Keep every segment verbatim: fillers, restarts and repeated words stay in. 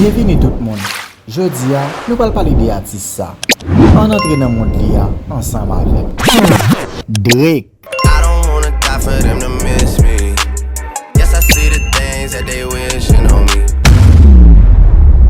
Byenvini tout moun. Jodi a, nou pral pale de atis sa. Ann antre nan mond li a ansanm avè m. Drake. I don't wanna die for them to miss me. Yes, I see the things that they wishing on me.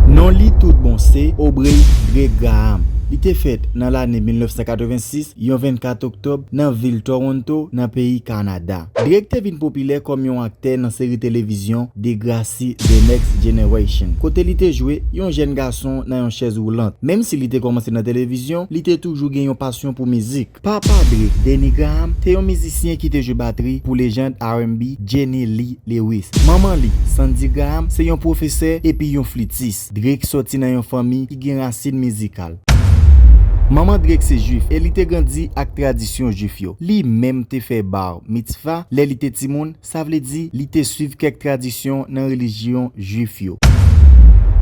Non li tout bon se Aubrey Drake Graham. Li te fèt nan lane mil nèf san katrevensis, yon vennkat oktòb, nan vil Toronto, nan peyi Kanada. Drake te vin popilè kòm yon aktè nan seri televizyon Degrassi: The Next Generation, kote li te jwe yon jèn gason nan yon chèz woulant. Menm si li te kòmanse nan televizyon, li te toujou gen yon pasyon pou mizik. Papa Drake, Denny Graham, te yon mizisyen ki te jwe batri pou lejand R and B Jenny Lee Lewis. Manman li, Sandy Graham, se yon pwofesè epi yon flitis. Drake sòti nan yon fanmi ki gen rasin mizikal. Manman Drake se jwif e li te grandi ak tradisyon jwif yo. Li menm te fè bar mitzvah lè li te timoun, sa vle di li te swiv kèk tradisyon nan relijyon jwif yo.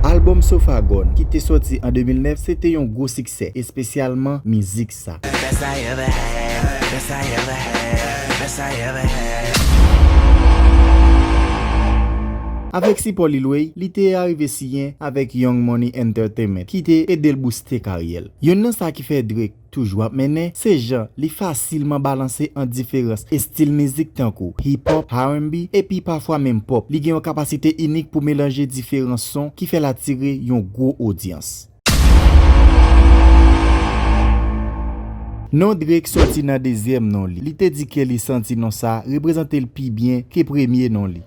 Albòm Sophagon, ki te sòti an de mil nèf, se te yon gwo siksè, espesyalman mizik sa. Best I ever had, best I ever had, best I ever had. Avèk sipò Lil Wayne, li te arive siyen avèk Young Money Entertainment, ki te ede l bouste karyè l. Youn nan sa ki fè Drake toujou ap mennen, se jan li fasilman balanse ant diferans estil mizik tankou hip hop, R and B, epi pafwa menm pop. Li gen yon kapasite inik pou melanje diferan son ki fè l atire yon gwo odyans. Non Drake sòti nan dezyèm non li. Li te di ke li santi non sa reprezante l pi byen ke premye non li.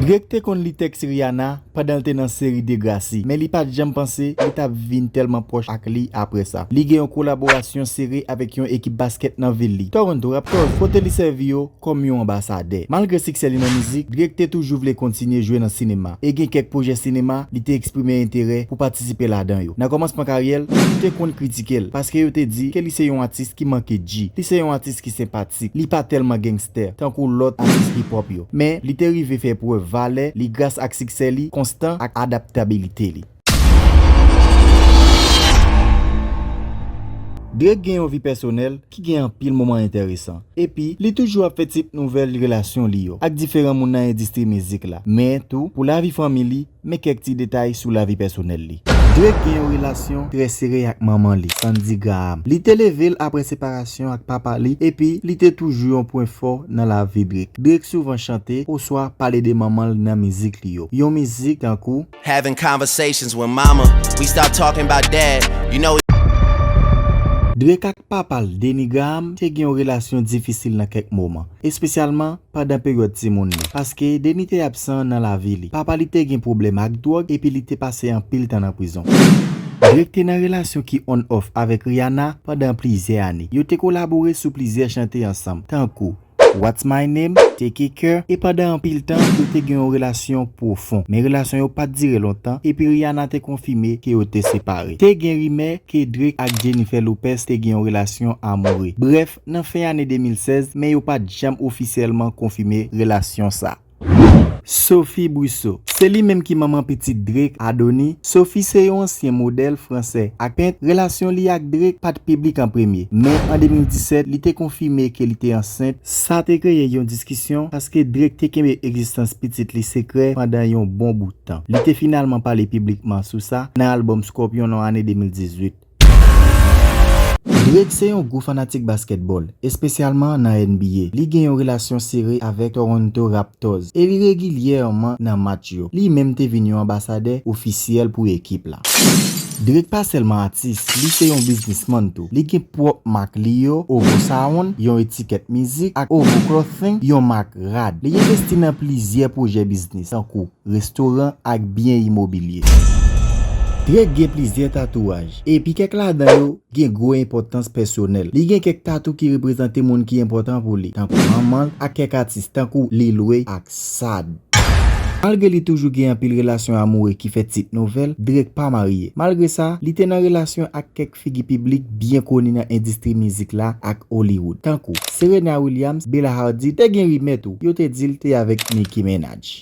Drake te konn li tèks Rihanna pandan l te nan seri Degrassi, men li pa t janm panse li t ap vin tèlman pwòch ak li apre sa. Li gen yon kolaborasyon sere avèk yon ekip baskèt nan vil li, Toronto Raptors, kote li sèvi yo kòm yon anbasadè. Malgre siksè li nan mizik, Drake te toujou vle kontinye jwe nan sinema, e gen kèk pwojè sinema li te eksprime enterè pou patisipe ladan yo. Nan kòmansman karyè l, moun te konn kritike l, paske yo te di ke li se yon atis ki manke G. Li se yon atis ki senpatik, li pa tèlman gangster tankou lòt atis hip hop yo. Men, li te rive fè prèv valè li gras ak siksè li konstan ak adaptabilite li. Drake gen yon vi pèsonèl ki gen anpil moman enteresan. Epi, li toujou ap fè tit nouvèl relasyon li yo ak diferan moun nan endistri mizik la. Men tou, pou lavi fanmi li, men kèk ti detay sou lavi pèsonèl li. Drake gen yon relasyon trè sere ak manman li, Sandy Graham. Li te leve l apre separasyon ak papa li, epi li te toujou yon pwen fò nan lavi Drake. Drake souvan chante oswa pale de manman l nan mizik li yo. Yon mizik tankou Having conversations with mama, we start talking about dad. You know, Drake ak papa l, Denny Graham, te gen yon relasyon difisil nan kèk moman, espesyalman pandan peryòd timoun li, paske Denny te absan nan lavi li. Papa li te gen pwoblèm ak dwòg epi li te pase anpil tan nan prizon. Drake te nan relasyon ki on-off avèk Rihanna pandan plizyè ane. Yo te kolabore sou plizyè chante ansanm, tankou What's My Name, Take It Care, e pandan anpil tan, yo te gen yon relasyon pwofon. Men relasyon yo pa t dire lontan, epi Rihanna te konfime ke yo te separe. Te gen rimè ke Drake ak Jennifer Lopez te gen yon relasyon amoure. Brèf, nan fen ane de mil sèz, men yo pa t janm ofisyèlman konfime relasyon sa. Sophie Brusso. Se li menm ki manman pitit Drake, Adoni. Sophie se yon ansyen modèl fransè ak pent. Relasyon li ak Drake pa t piblik an premye, men an de mil disèt, li te konfime ke li te ansent. Sa te kreye yon diskisyon paske Drake te kenbe egzistans pitit li sekrè pandan yon bon bout tan. Li te finalman pale piblikman sou sa nan albòm Scorpion nan ane de mil dizuit. Drake se yon gwo fanatik baskètbòl, espesyalman nan N B A. Li gen yon relasyon sere avèk Toronto Raptors e li regilyèman nan match yo. Li menm te vin yon anbasadè ofisyèl pou ekip la. Drake pa sèlman atis, li se yon biznismann tou. Li gen pwòp mak li yo, Ovo Sound, yon etikèt mizik, ak Ovo Clothing, yon mak rad. Li envesti nan plizyè pwojè biznis, tankou restoran, ak byen imobilye. Drake gen plizyè tatouaj, epi kèk ladan yo gen gwo enpòtans pèsonèl. Li gen kèk tatou ki reprezante moun ki enpòtan pou li, tankou manman l ak kèk atis, tankou Lil Wayne ak Sad. Malgre li toujou gen anpil relasyon amoure ki fè tit nouvèl, Drake pa marye. Malgre sa, li te nan relasyon ak kèk figi piblik byen koni nan endistri mizik la ak Hollywood, tankou Serena Williams, Bella Hadid, te gen rimè tou, yo te di l te avèk Nicki Minaj.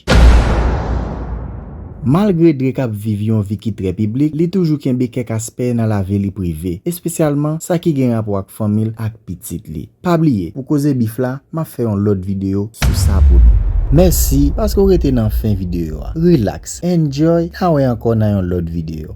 Malgre Drake ap viv yon vi ki trè piblik, li toujou kenbe kèk aspè nan lavi li prive, espesyalman sa ki gen rapò ak fanmi l ak pitit li. Pa bliye, pou koze bif la, m ap fè yon lòt videyo sou sa pou nou. Mèsi paske w rete nan fen videyo a. Relax, enjoy, n a wè ankò nan yon lòt videyo.